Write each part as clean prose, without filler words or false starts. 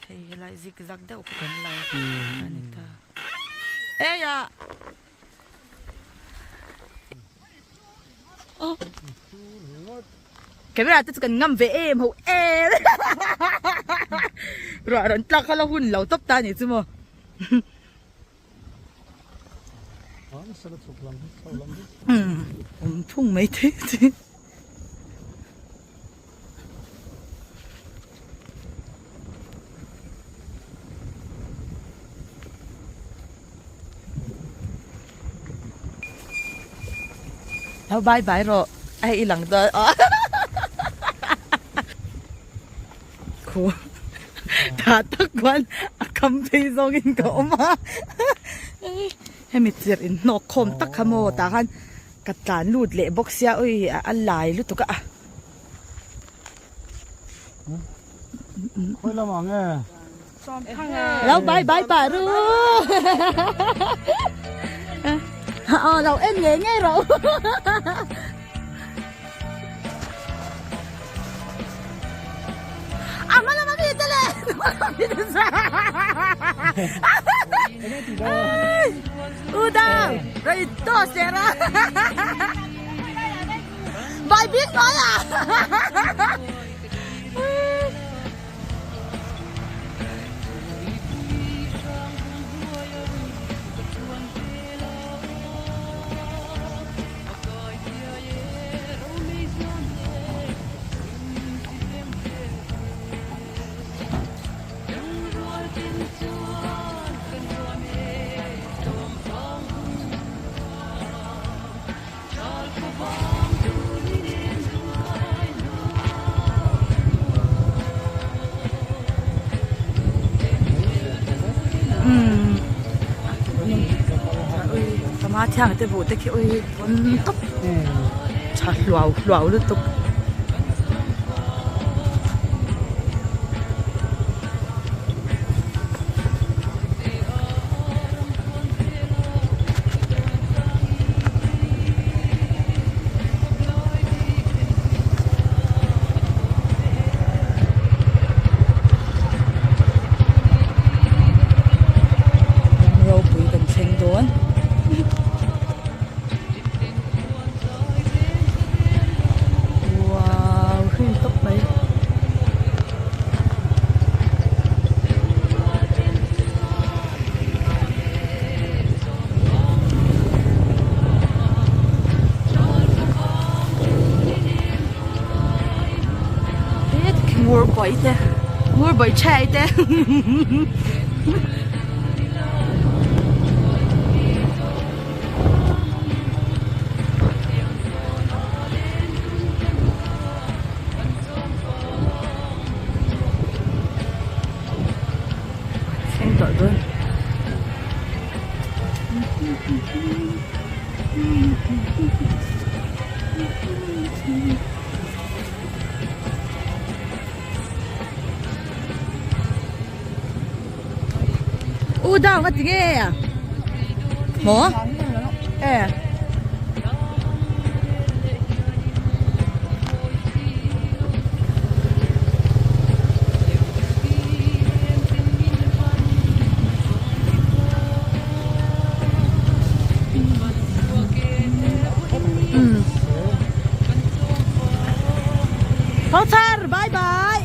Hei helai zik zak deuh kha kan lo a ni ta. Eia! Camera te chu kan ngam ve em ho em. Ruah rawn tlak kha la hun lo tawp ta a ni chu maw. Awm thung mai thei chi. Lo bye bye rawh hei i lang dawn aw khu tah tak khuan a kham phei zawngin ka awm a hemi chirh in hnawk khawm tak kha maw tah khan ka tlan lut leh bawk sia ui a lai lutuk a. Khawi lamah nge? Lo bye bye pah ru. Aw lo en ngei ngei rawh. A hma lama mi te le. U dang, rei to sera. Bai bik nói à. Pama thiang te buh te khi ui pawn tawp tha hluau hluau lutuk. Ropui kan thleng dawn. Wow, hrin tawp mai. Ngur bawih te ngur bawih chhai te Thleng tawh dawn. U dao nga ti nge a? Maw? E. Hotar, bye bye.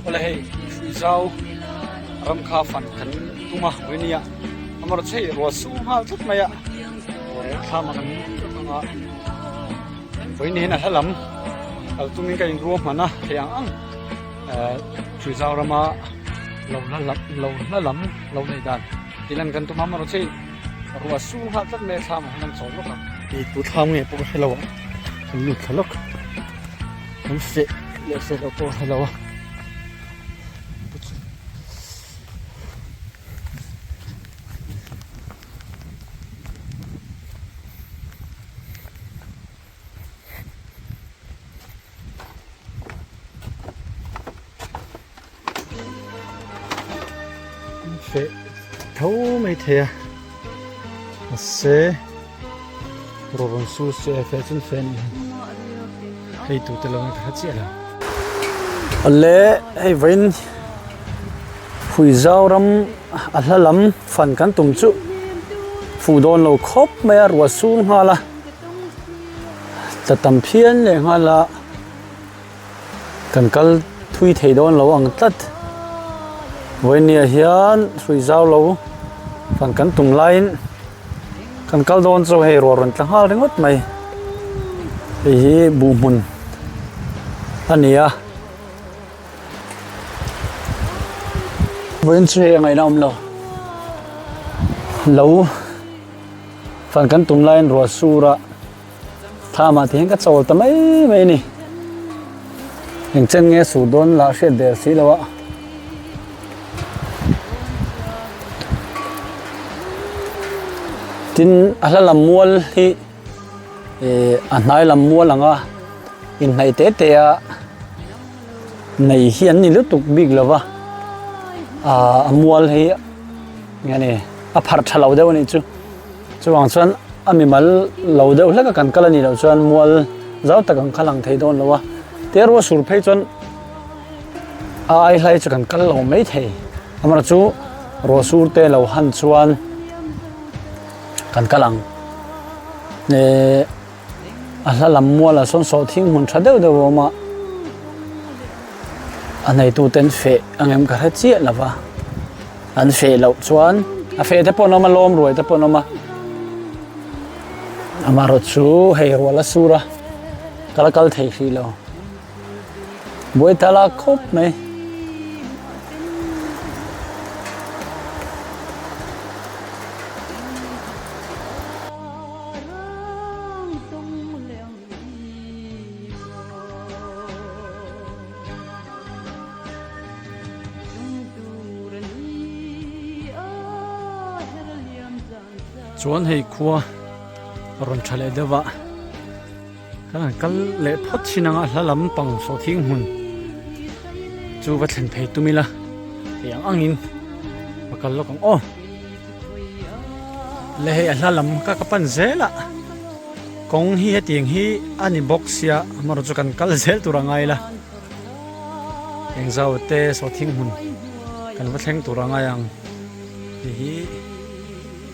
Awle hei Hruizau ram kha fan kan tum a nia amarawh chu hei ruah su nghal tlat mai a thlam a kan anga vawiin hian a hla lam kal tumin ka inruah hman a thei ang ang Hruizau rama lo hla lam lo hla lam lo neih dan tih lan kan tum a amarawh chu hei ruah su nghal tlat mai a thlam ah hian an chawl lawk a hei tu thlam nge pawh ka hre lo a kan lut thla lawk kan feh leh feh loh pawh ka hre lo a. Feh tho mai thei a mahse raw rawn sur se feh chuan feh anih hi hei tute lo ka hre chiah lo. Awle hei vawiin Huizau ram a hla lam fan kan tum chu fuh dawn lo khawp mai a ruah sur nghal a tla tam phian leh nghal a. Kan kal thui thei dawn lo ang tlat. Vawinia hian hrui zau lo fan kan tum laiin kan kal dawn chu hei ruah rawn tla nghal ringawt mai. Hei hi buh hmun a ni a. Vawiin chu hei a ngaihna awm lo. Lo fan kan tum laiin ruah sur a. Thlamah ti hian ka chawl ta mai mai a ni. Eng chen nge sur dawn lah hriat der si lo a. Tin a hla lam mual hi eh a hnai lam mual ang a inhnaih te te a nei hi an ni lutuk bik lo va ah a mual hi nge ni a pharh tha lo deuh a nih chu. Chuvang chuan a mimal lo deuh hlek a kan kal a nih loh chuan mual zau tak ang kha lang thei dawn lo a, te ruah sur phei chuan a ai hlai chu kan kal lo mai thei. Amaherawh chu ruah sur te lo han chuan kan kal ang. Ehh a hla lam mualah sawn sawhthing hmun tha deuh deuh a awm a, a neitu ten feh ang em ka hre chiah lo va. An feh loh chuan a feh te pawh an awm a lawm ruai te pawh an awm a amaherawh chu hei rual a sur a ka la kal thei hrih lo buai ta la khawp mai. Chuan hei khua a rawn tha leh deuh a kan han kal leh phawt thin ang a hla lam pang sawhthing hmun chu va thlen phei tum ila hei ang angin va kal lawk ang aw le hei a hla lam ka ka pan zel a kawng hi hetiang hi a ni bawk sia amaherawh chu kan kal zel tur a ngai la. Engzau te sawhthing hmun kan va thleng tur a ngai ang hei hi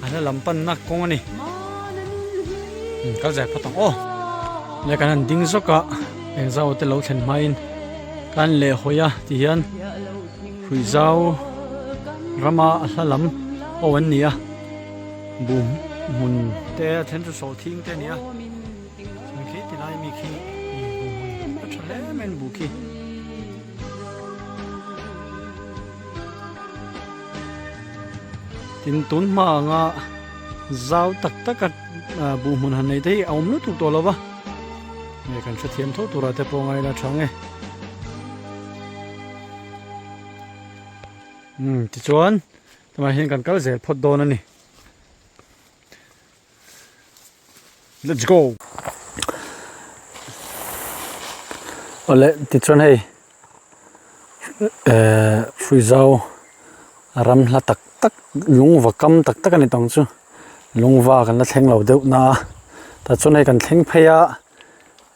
a hla lam panna kawng a ni kal zai phawt ang aw le kan han ding zawk a engzau te lo thlen hmain kan leh hawi a ti hian hruizau rama a hla lam aw an ni a buh hmun te a then chu sawhthing te a ni a. Chuan khi ti lai mi khi bu hmun a tha hle mai a bu khi. Tin tun hma anga zau tak tak a bu hmun han nei te hi a awm lutuk tawh lo va. Nge kan hrethiam tho tura te pawh ngaila tha nge. Um tichuan tunah hian kan kal zel phawt dawn a ni. Let's go. Awle tichuan hei eh hruizau ram hla tak tak lungva kam tak tak a ni tawng chu lungva kan la thleng lo deuh na a tah chuan hei kan thleng phei a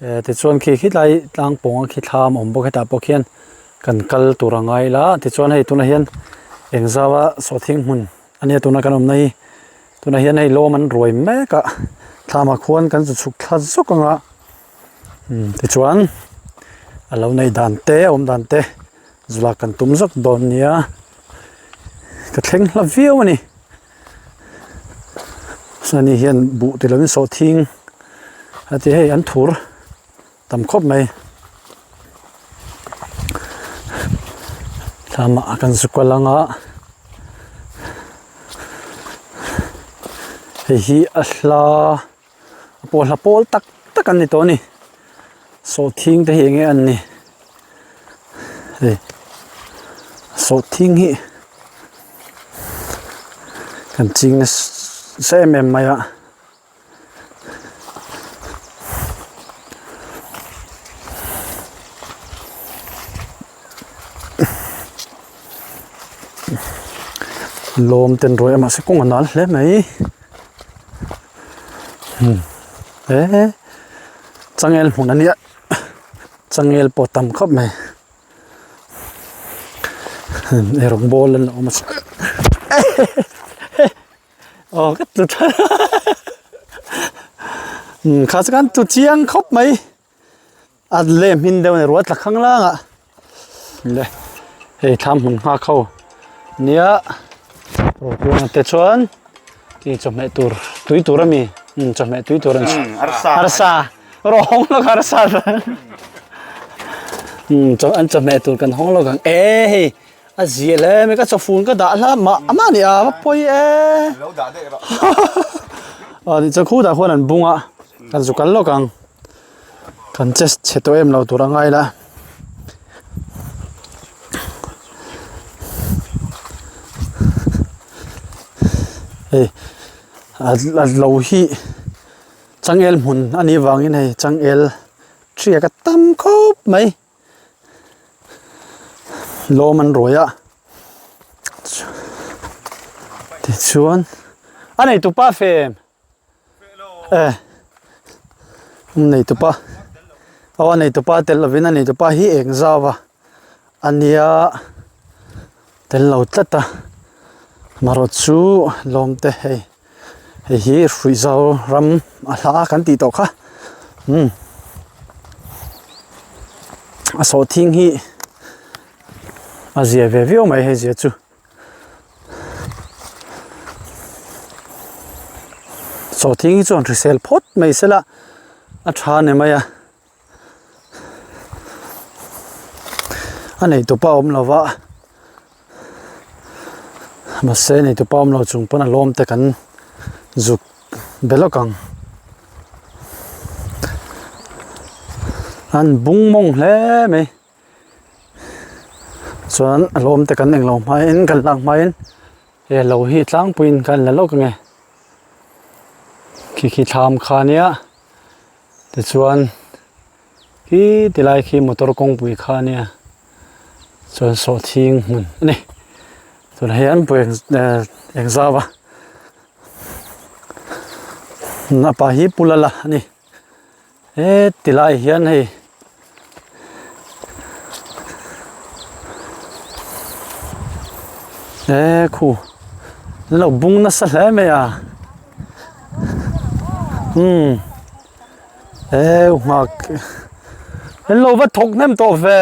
eh tichuan khi khilai tlang pawng a khi thlam a awm bawk hetah pawh khian kan kal tur a ngai la tichuan hei tunah hian engzau a sawhthing hmun a nia tuna kan awmna hi. Tunah hian hei lawm an ruai mek a thlamah khuan kan zu chhuk thla zawk ang a umm tichuan a lo neih dan te a awm dan te zu lak kan tum zawk dawn nia ka thleng hla viau a ni chuan hei hian buh ti lovin sawhthing a ti hei an thur tam khawp mai thlamah kan zu kual ang a hei hi a hla a pawl hla pawl tak tak an ni tawh a ni sawhthing te hi eng nge an ni hei sawhthing hi kan ching nasa em em mai a. Lawm ten ruai a mahse kawng a nal hle mai he changel hmun a nia changel pawh tam khawp mai eirawng bawl an la awm a aw ka tlu tha kha chu khan tlu chiang khawp mai. A lem hmin deuh a ni ruah tla khang lang ah le hei thlam hmun nghak ho nia ropuanga te chuan ti chawhmeh tur tui tur ami um chawhmeh tui tur an arsa rawh hawng lawk arsa um chaw an chawhmeh tur kan hawng lawk ang e hei a zia hle mai ka chawfun ka dah hla mah mah ni a va pawi e aw ni chuan khutah khuan an bung a kan zu kal lawk ang. Kan che chhe tawh em lo tur a ngai la. Hei a lo hi changel hmun a nih vangin hei changel ṭiak a tam khawp mai. Lawm an ruai a tichuan a neitupa fem. E nei tupa aw a nei tupa tel lovin a nei tupa hi eng zau a a nia tel lo tlat a marawh chu lawm te hei hei hi hruih zau ram a hla kan tih tawh kha umm a sawhthing hi a zia ve viau mai hei zia chu. Sawhthing hi chuan hrisel phawt mai sela a tha ni mai a a neitupa awm lo va mahse neitupa awm lo chung pawn a lawm te kan zuk be lawk ang an bung mawng hle mai. Chuan a lawm te kan englo hmain kan lak hmain he lo hi tlangpuiin kan la lawk ange khi khi thlam kha ania tichuan khi tilai khi motor kawngpui kha ania chuan sawhthing hmun a ni chuan hei an pawh eng zau a a pa hi pu lala a ni. He ti lai hian hei he khu an lo bung nasa hle mai a umm he nghak an lo va thawk hnem tawh ve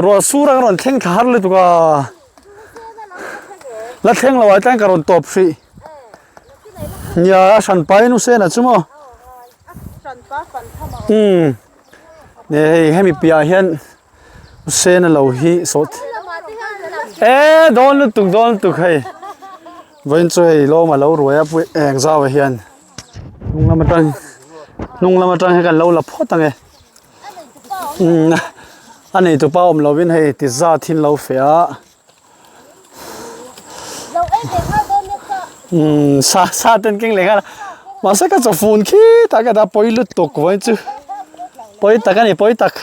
ruah sur a rawn thleng thla har lutuk a la thleng lo ah tlang ka rawn tawp hrih. Nia a hran pa in u sena chu maw umm ne hei hemi piah ah hian u sena lo hi sawt e dawn lutuk dawn lutuk hei vawiin chu hei lawm a lo ruai a pui eng zau ah hian hnung lam atang hnung lam atang hian kan lo la phawt ang e umm a neitupa awm lovin hei ti zat hi an lo feh a. Umm sa sa ten keng leh nghal a mahse ka chawfun khi tak a dah pawi lutuk vawiin chu pawi tak a ni pawi tak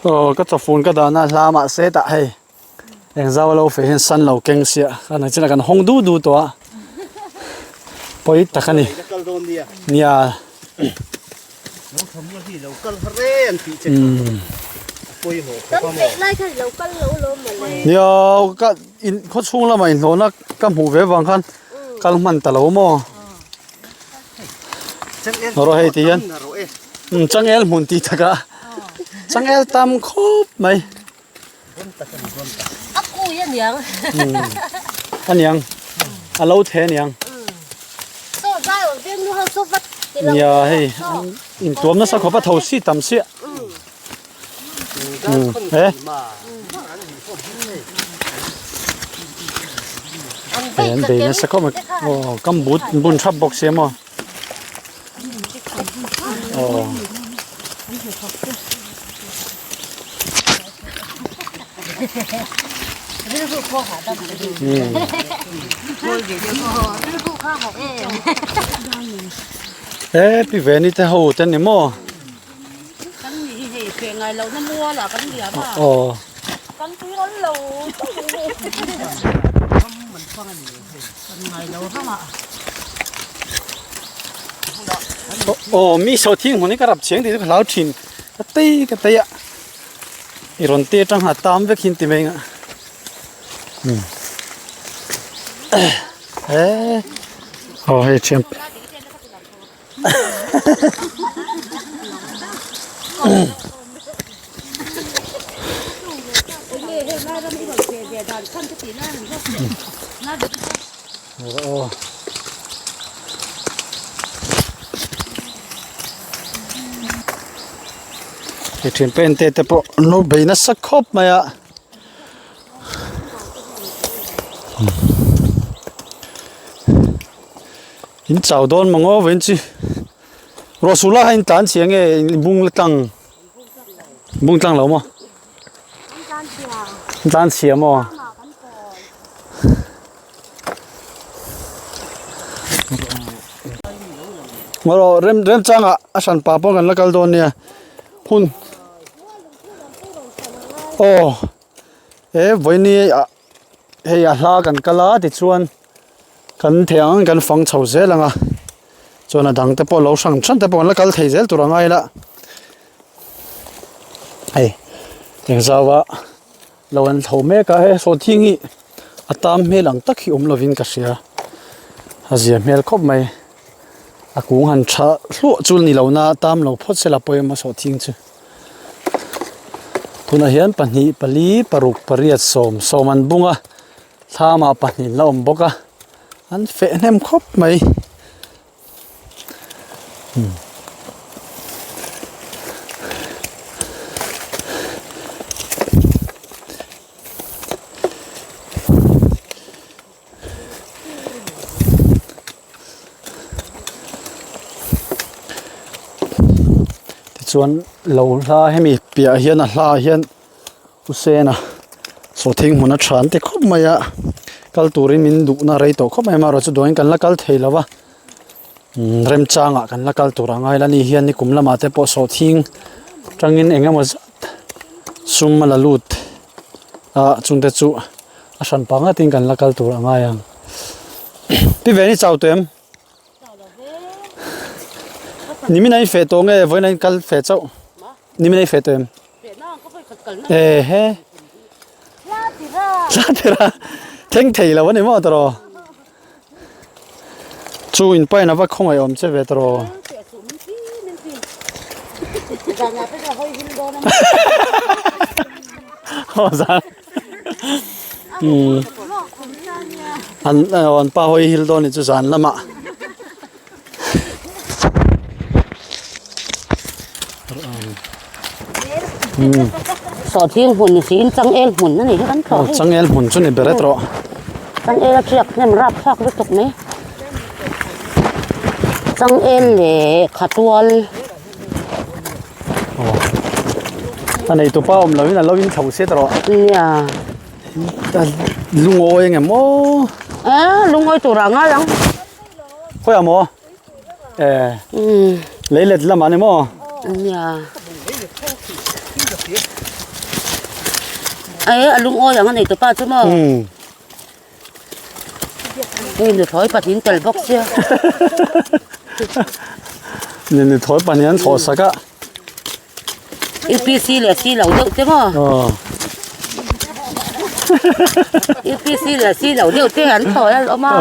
aw ka chawfun ka dahna hla mahse tah hei eng zau lo feh hian sun lo keng sia a nang chinah kan hawng du du tawh a pawi tak a ni nia. Nia ka in khaw chhung lamah inhlawhna ka hmuh ve vang khan kal hman ta lo maw rawh hei ti hian changel hmun tih takah changel tam khawp mai. A kui a niang. A niang. A lo the a niang. Saw zai awm veng nu ho saw vat ti lo. Nia hei in tuam nasa khawp a tho si tam sia. He. An bei nasa khawp mai. Aw kam but bun thap bawk sia maw. Aw. He pi ve ni te ho te ni maw. Aw. Aw mi sawhthing hmun hi ka rap chiang tih chu ka hlau thin ka tei ka tei a i rawn te atang ha tam vek hi an ti mai ang a eh aw hei thian Aw. Hei thian pen te te pawh an lo bei nasa khawp mai a. In chau dawn maw ngaw vawiin chi ruah sur lai khan in tlan chhia nge in bung la tlang bung tlang lo maw in tlan chhia maw maw rem remchangah a hran pa pawh kan la kal dawn nia hun aw he vawiin ah hei a hla kan kal a tichuan. Kan thei ang kan fang chho zel ang a, chuan a dang te pawh lo hrang hran te pawh an la kal thei zel tur a ngai la. Hei engzau a lo an tho mek a he sawhthing hi a tam hmel ang tak hi awm lovin ka hria a zia hmel khawp mai a kung han tha hluah chu ni lo na tam lo phawt se la pawimawh sawhthing chu tunah hian pahnih pali paruk pariat sawm sawm an bung a. Thlamah pahnih la awm bawk a, an feh hnem khawp mai. Tichuan lo hla hemi piah hian a hla ah hian. U Sena sawhthing hmun a tha an ti khawp mai a kal turin min duhna rei tawh khawp mai a amaherawhchu duain kan la kal thei lo va umm remchangah kan la kal tur a ngai la ni hian nikum lamah te pawh sawhthing tangin eng emaw zat sum a la lut a chungte chu a hran pah ngatin kan la kal tur a ngai ang pi ve ni chau tawh em nimin a in feh tawh nge vawiin a in kal feh chauh nimin a in feh tawh em. E he hla tira thleng thei lo ani maw tawh chu in pain ava khawngaih awm che ve tawh aw zan an an pa hawi hil dawn ni chu zan lamah. Sawhthing hmun ni siin changel hmun a ni hi kan thlawh hei. Changel hmun chu ni ber e tawh. Changel a tiak hnem rap thlak lutuk mai. Changel leh khatual. A nei tupa awm loin a lo in tho se tawh. Nia. Lungawi eng em aw. A lungawi turah ngai ang. Khawiah maw? Eh. Leilet lamah ni maw? Nia. Ai a lungawi ang a nei tupa chu maw? Hei nuthlawi pahnih tel bawk sia. Ni nuthlawi pahnih an thlawh sak a. UPC leh si lo deuh te maw? Aw. UPC leh si lo deuh te an thawi a awm a. Aw.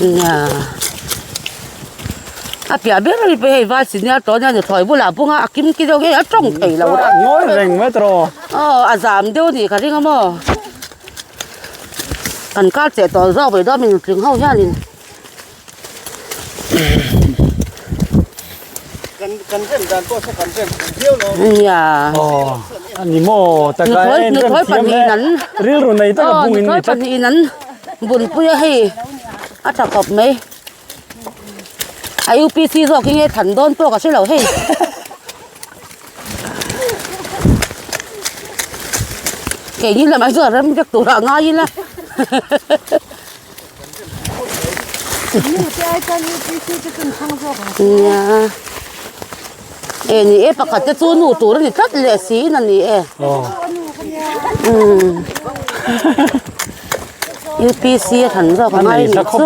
Nia. A piah ber a ni pawh hei vai senior tawh ania nuthlawi bulah bunga a kim ki deuh nge a tawng thei lo. Ngawi reng mai tawh. Aw a zam deuh a nih ka ring a maw. Kan kar cheh tawh zawk mai dawn min tling ho hianin. Kan kan rem dan pawh saw kan rem kum viau lo. Nia. Aw ani maw taka en rem thiam le rilru nei taka bung in ni tlat. Pahnih an bunpui a hei a tha khawp mai. A UPC zawk hi nge than dawn pawh ka hre lo hei. Keini lamah hi chuan rem vek turah ngai ila. Nia. E ni e pakhat te chu nu tur a ni tlat leh siin a ni e. Umm UPC a than zawk a ngai anih chu.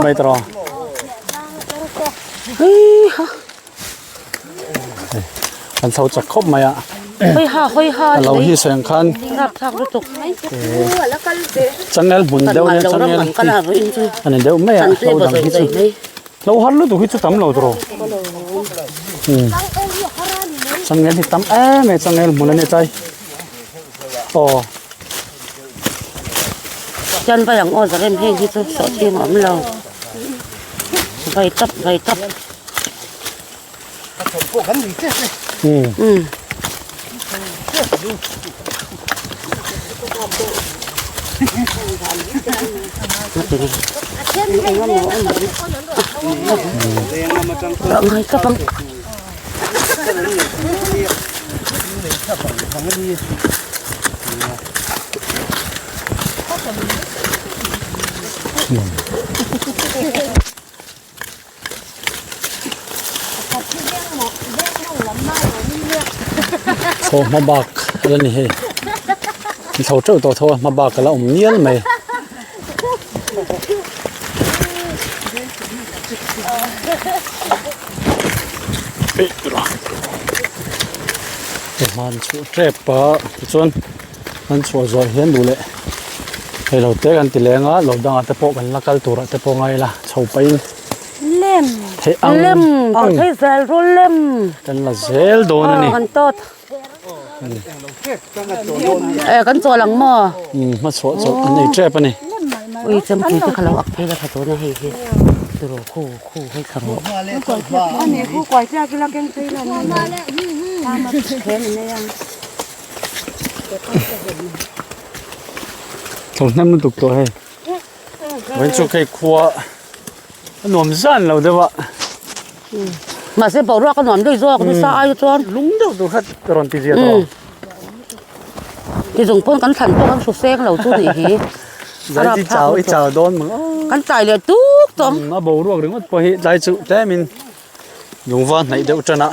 Heiha. An chho chak khawp mai a. Hawi ha hawi ha. A lo hi sawi ang khan. Rapthlak lutuk. Changel hmun deuh nia changel a ni deuh mai a hlo dang hi chu. Hlo har lutuk hi chu tam lo tawh. Changel hi tam em em changel hmun a ni tlai. Aw. Chuan vai ang aw zarem heng hi chu sawhching a awm lo. Vai tap vai tap. Um. Ngai tap ang. Chaw hma bak a la ni hei an chho teuh tawh tho a hma bak a la awm nial mai. Hman chhuah tep a tichuan an chhuah zawh hian duh leh hei lo te kan ti leng a lo dangah te pawh kan la kal turah te pawh ngai ila chho pahin lem theih ang lem ang thei zel ru lem kan la zel dawn a ni kan tawt e kan chawl ang maw um hma chhuah chawlh an nei tep a ni ui chempui te kha lo ak phei la tha tawh na hei hi tiraw khu khu hei thla rawh Tho hnem lutuk tawh hei vawiin chu hei khua a nuam zan lo deuh a mahse boruak a nuam daih zawk nasa ai chuan lung deuh tur kha rawn ti zia tawh ti zawng pawn kan thlan pawh kan hru seng lo chu nih hi zai chi chau i chau dawn mang kan tlai leh tuk tawh a boruak ringawt pawh hi tlai chu tlem in. Lungva hnaih deuh tan a.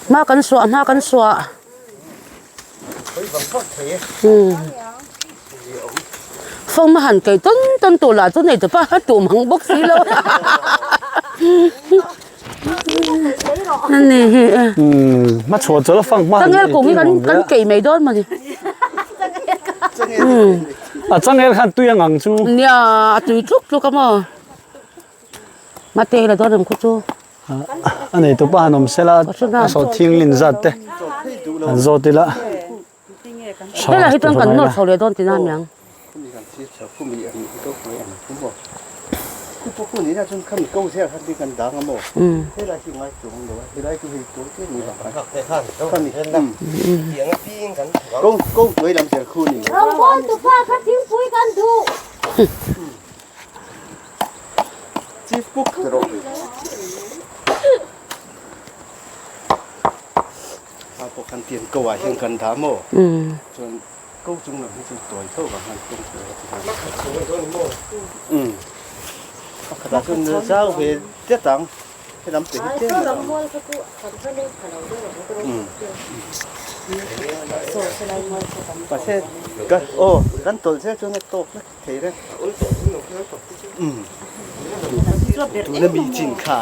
Hma kan suah hma kan suah. Fawng ma han kei tawn tawn tur lah chu nei tawp a, a tum ang bawk si lo. Ani hi e. Ma chhuah chawlh a fang hma. Changel kung hi kan kan kei mai dawn mawni. A changel khan tui ang ang chu. Nia a tui tluk tluk a maw. Mate la dawn em khu chu. A nei tawp a han awm sela a sawh thinglin zat te an zawt ila. Helai hi chuan kan nawr chho leh dawn tina aniang.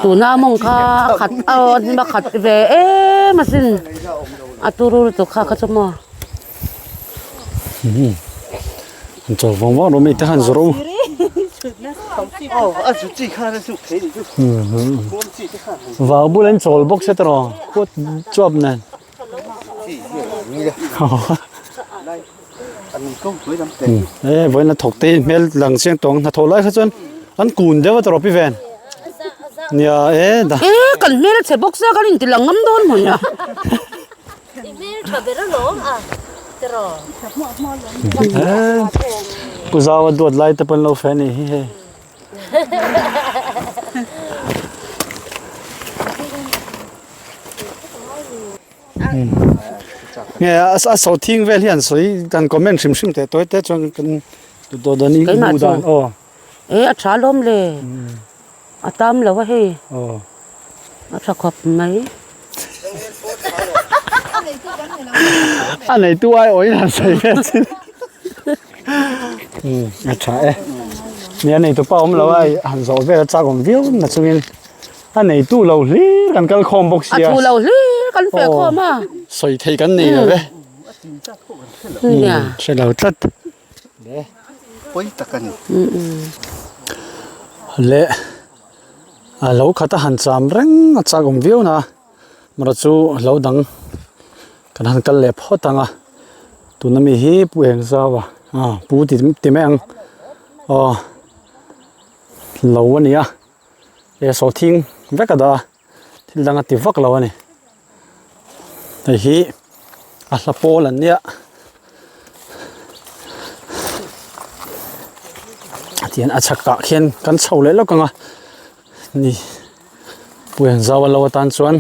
Tuna mawng kha a khat aw a hnim a khat ve em asin a turu lutuk kha kha chu maw. An chawl vawng vawng rawh mi te khan zawrh u. Vau bul an chawl bawk se tawh khuat chuap nen. E vawiin a thawk te hi hmel lang chiang tawng hnathawh lai kha chuan an kun deuh a tawrh pi ven nia e da e kan hmel a chhe bawk sia kan inti lang ngam dawn hmun a pu zau a duat lai te pawn lo fe a nih hi hei. Nge a sawhthing vel hian sawi kan comment hrim hrim teh tawi te chuan kan duh dan i Keimah hmuh dan chu. aw. E a tha lawm le. A tam lo a hei. Aw. A tha khawp mai. A neitu ai awin han sawi vel chin. A tha e. Nia neitu pa awm lo a han zawh vel a chak awm viau na chungin a neitu lo hlir kan kal khawm bawk sia. A thu lo hlir kan feh khawm a. Sawi thei kan nei lo e. Nia. Hre lo tlat. Pawi tak a ni. Le a lo khat a han cham reng a chak awm viau na mara chu lo dang kan han kal leh phawt ang a tuna mi hi pu eng zau a ah pu ti ti mai ang aw lo a ni a he sawhthing vek a dah a thil dang a ti vak lo a ni hei hi a hla pawl an nia tihian a chhak ah khian kan chho leh lawk ang a ni puian zau a lo atan chuan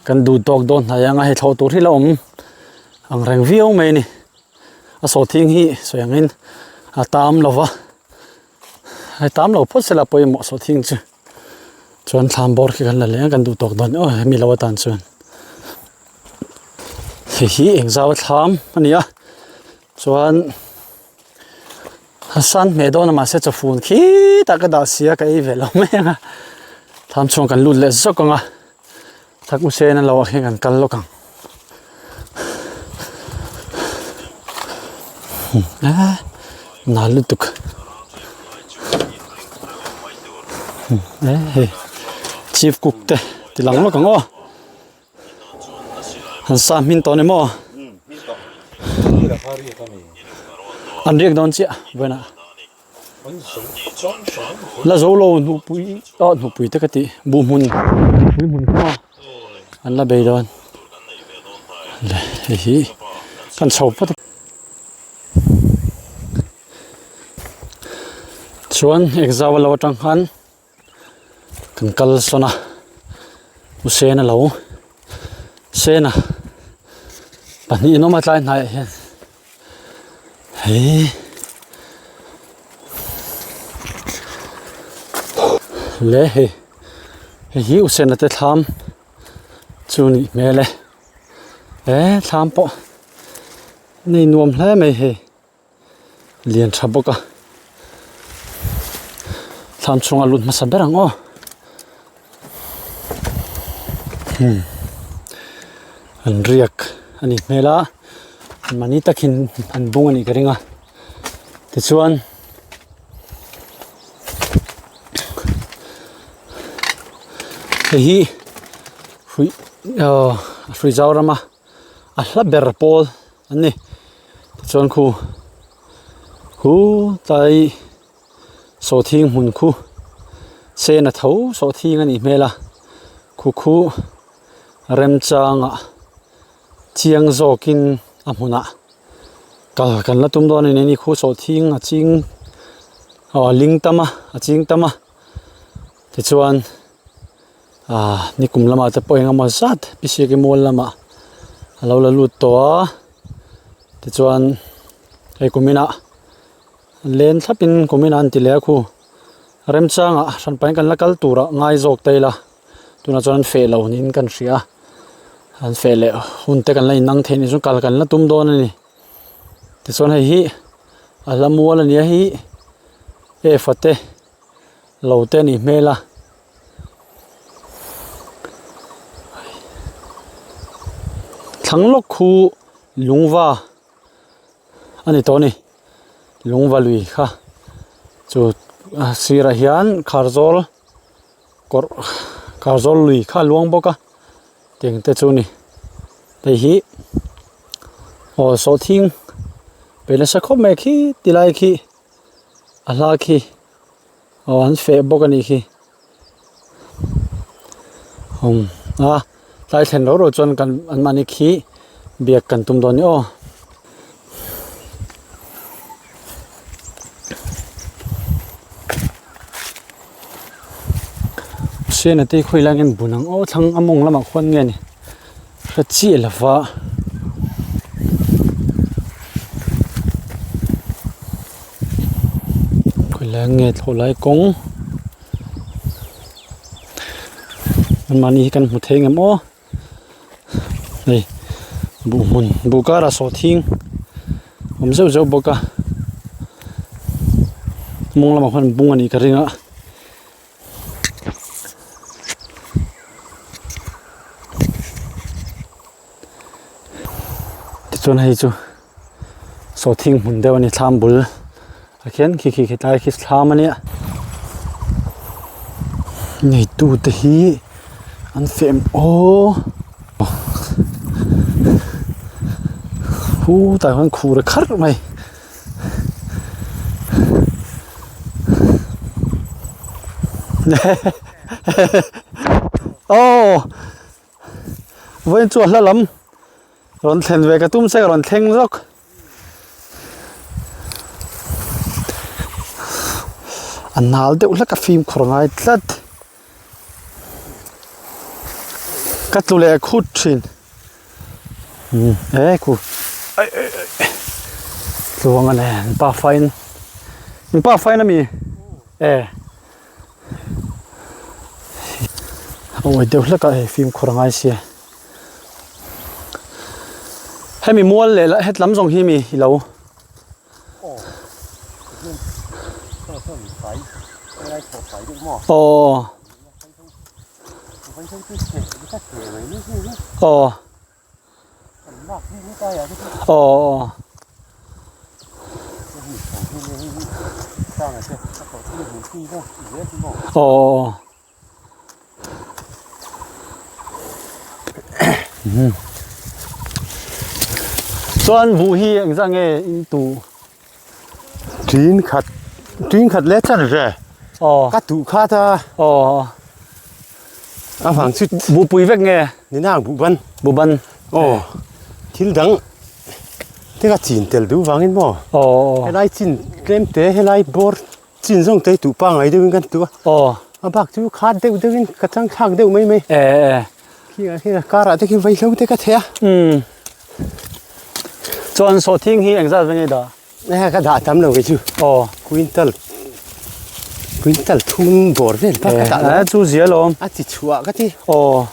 kan duh tawk dawn hnai ang a hei thlawh tur hi la awm ang reng viau mai a ni a sawhthing hi sawi angin a tam lo va hei tam lo phawt sela pawimawh sawhthing chu. Chuan thlam bawr khi kan la leh a kan duh tawk dawn aw hemi lo atan chuan hei hi eng zau a thlam a ni a chuan a san hmeh dawn a mahse chawfun khi tah ka dah si a ka ei ve lo mai ang a thlam chhung kan lut leh zawk ang a thak u sen a lo ah khian kan kal lawk ang nal lutuk hei chief cook te ti lang lawk ang aw an sa hmin tawh a ni maw an riak dawn chiah vawiinah. La zo lo hnupui ah hnupui te ka tih buh hmun pui hmun kha an la bei dawn le hei hi kan chho phawt a chuan exam a lo atang khan kan kal sawn a u sena lo sena pahnih an awm a tlai hnaiah hian. Hei le hei hei hi usena te thlam chu nih hmel e he thlam pawh nei nuam hle mai hei lian tha bawk a thlam chhunga lut hmasa ber ang aw an riak a nih hmel a. Mahni takin an bung a nih ka ring a tichuan hei hi hrui aw hrui zau rama a hla ber pawl an ni tichuan khu khu tlai sawhthing hmun khu sen a tho sawhthing a nih hmel a khu khu remchangah. Chiang zawkin a hmunah kal kan la tum dawn a ni ni khu sawhthing a ching aw a ling tam a a ching tam a tichuan ah nikum lamah te pawh eng emaw zat Piseki mual lamah a lo la lut tawh a tichuan hei kuminah len thlapin kuminah an ti leh a khu remchangah hranpain kan la kal turah ngai zawk ta ila. Tunah chuan an feh lo niin kan hria a, an feh leh hun te kan la inang thei anih chuan kal kan la tum dawn a ni. Tichuan hei hi a hla mual a ni a hei hi e fate lo te a nih hmel a. Thlang lawk khu lungva a ni tawh a ni lungva lui kha chu a sirah hian kharzawl. Kawrh kar zawl lui kha a luang bawk a tiang te chu a ni hei hi aw sawhthing pe nasa khawp mai khi ti lai khi a hla khi aw an feh bawk a nih khi umm a tlai thlen rau rau chuan kan an mahni khi biak kan tum dawn a ni aw. Sian te khawi lai nge bun ang aw thlang a mawng lamah khuan nge ni hre chiah lova. Leng nge thlawh lai kawng anmahni hi kan hmu thei ngem aw hei buh hmun buh karah sawhthing awm zeuh zeuh bawk a mawng lamah khuan bung a nih ka ring a. Tichuan hei chu sawhthing hmun deuh a ni thlam bul ah khian khi khi tlai khi thlam a nia neitu te hi an fem aw khutah khuan khur a kharh mai. Aw vawiin chu a hla lam rawn thlen ve ka tum se ka rawn thleng zawk a nal deuh hlek a fimkhur ngai tlat ka tlu leh khut thin. Umm he khu ai ai ai tluang a nen pa fain in pa fain ami e a awi deuh hlek a hei fimkhur a ngai sia hemi mual leh lah hetlam zawng hi mi ilo aw. Aw. Aw. Aw. Chuan buh hi engzah nge in tu? Tin khat tin khat leh chan ve. Aw. Ka tuh khat a. Aw. A vang chu bu pui vek nge? Ni nang bu ban. Bu ban. Aw. Thil dang te ka chin tel duh vangin maw? Aw. Helai chin tlem te helai bawr chin zawng te tuh pangai deuhin kan tuh a. Aw. A bak chu khat deuh deuhin ka chang thlak deuh mai mai. E e. Khi ah khian a karah te khi vaihlo te ka theh a. Umm. Chuan sawhthing hi engzat ve nge dah? E ka dah tam lo kei chu. Aw. Quintal quintal thum bawr vel bak ka dah lo. E chu zia lawm. A chi chhuah ka ti. Aw.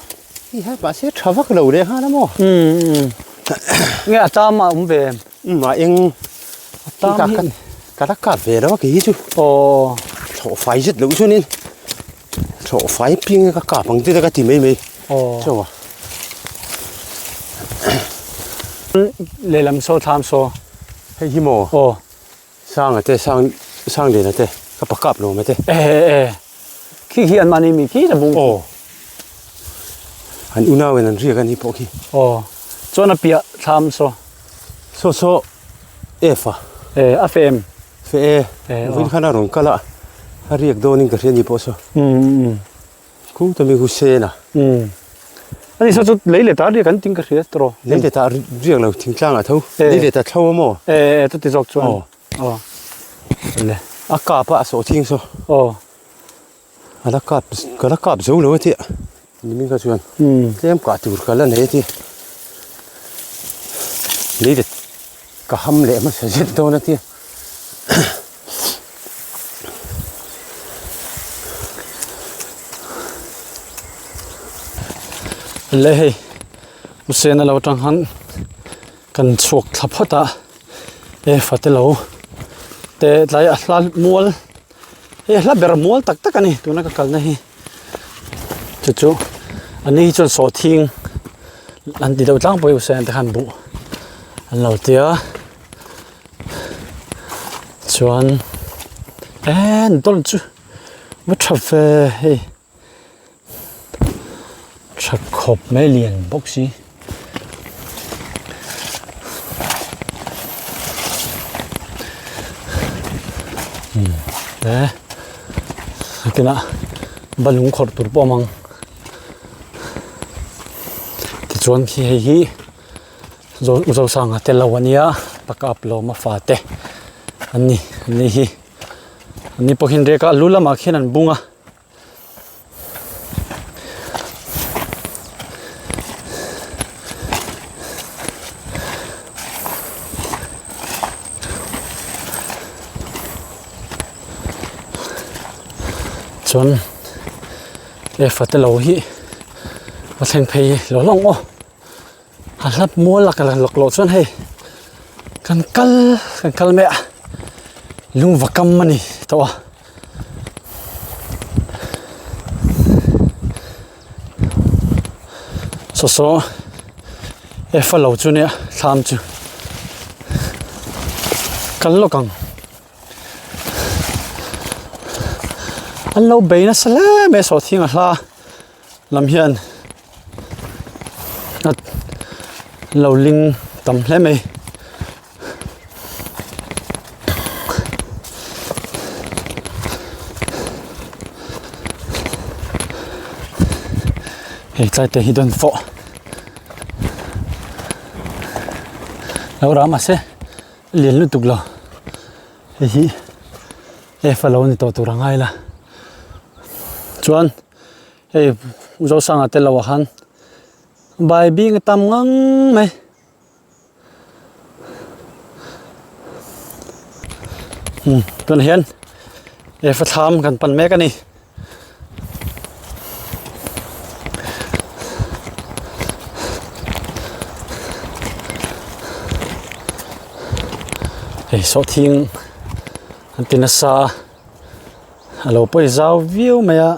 Hi ha mahse tha vak lo leh nghal a maw? Umm umm. Nge a tam a awm ve em? Umm a eng a tam hi ka la kap ve lo a kei hi chu. Aw. Thlawh fai zet loh chuanin thlawh fai piang ka kap ang te ka ti mai mai. Aw. Chaw a. Lehlam saw thlam saw. Hei hi maw? Aw. Sanga te sang Sangliana te ka pa kap lo mate. E e khi khi an mahni mi khi la bung. Aw. An unau in an riak a ni pawh khi. Aw. Chuan a piah thlam saw. Saw saw F a. E a fe em? Fe e. E aw. Vawin khan a rawn kal a a riak dawn in ka hria ni pawh saw. Um um. Khu ta mi hu sen a. Um. Ani saw chu lei leh ta riak an ting ka hria tawh. Lei leh ta riak lo thingtlang ah tho. Lei leh ta thlo a maw? E e chuti zawk chuan. Aw. Aw. Le. A kap a a sawh thing saw. Aw. A la kap ka la kap zo lo a tia. Nimin kha chuan. Um. Tlem kah tur ka la nei a tia. Lei leh ka ham leh hmasa zet dawn a tia. Le hei Hussein a lo tang han kan chhuak thla phawt a e fate lo te tlai a hla mual hei a hla ber mual tak tak a ni tuna ka kalna hi chu chu a ni hi chuan sawhthing an ti deuh tlangpui Hussein te khan buh an lo tia. Chuan eee an tawn chu va tha ve hei tha khawp mai lian bawk si. Umm e nakinah balung khawrh tur pawh a awm ang tichuan khi hei hi. Zosanga te lo a nia pakap lawm a fate an ni an ni hi an ni pawh hian rek a lu lamah khian an bung a. Chuan Efa te lo hi va thleng phei lo lawng aw. A hlap mual a ka lawk loh chuan hei kan kal kan kal mai a lungva kam a ni tawh a. Saw saw Efa lo chu nia thlam chu kal lawk ang. An lo bei nasa hle mai a sawhthing a hla lam hian a lo ling tam hle mai. Hei tlai te hi dawn fawh lo rah mahse lian lutuk lo hei hi F a lo ni tawh tur a ngai la chuan hei Zosanga te lo ah khan bai bing a tam ngang mai. Tunah hian F a thlam kan pan mek a ni. Hei sawhthing an ti nasa a a lo pawi zau viau mai a.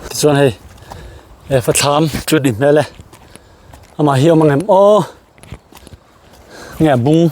Tichuan hei he fathlam chu a ni hmel e amah hi a awm ang em aw nge a bung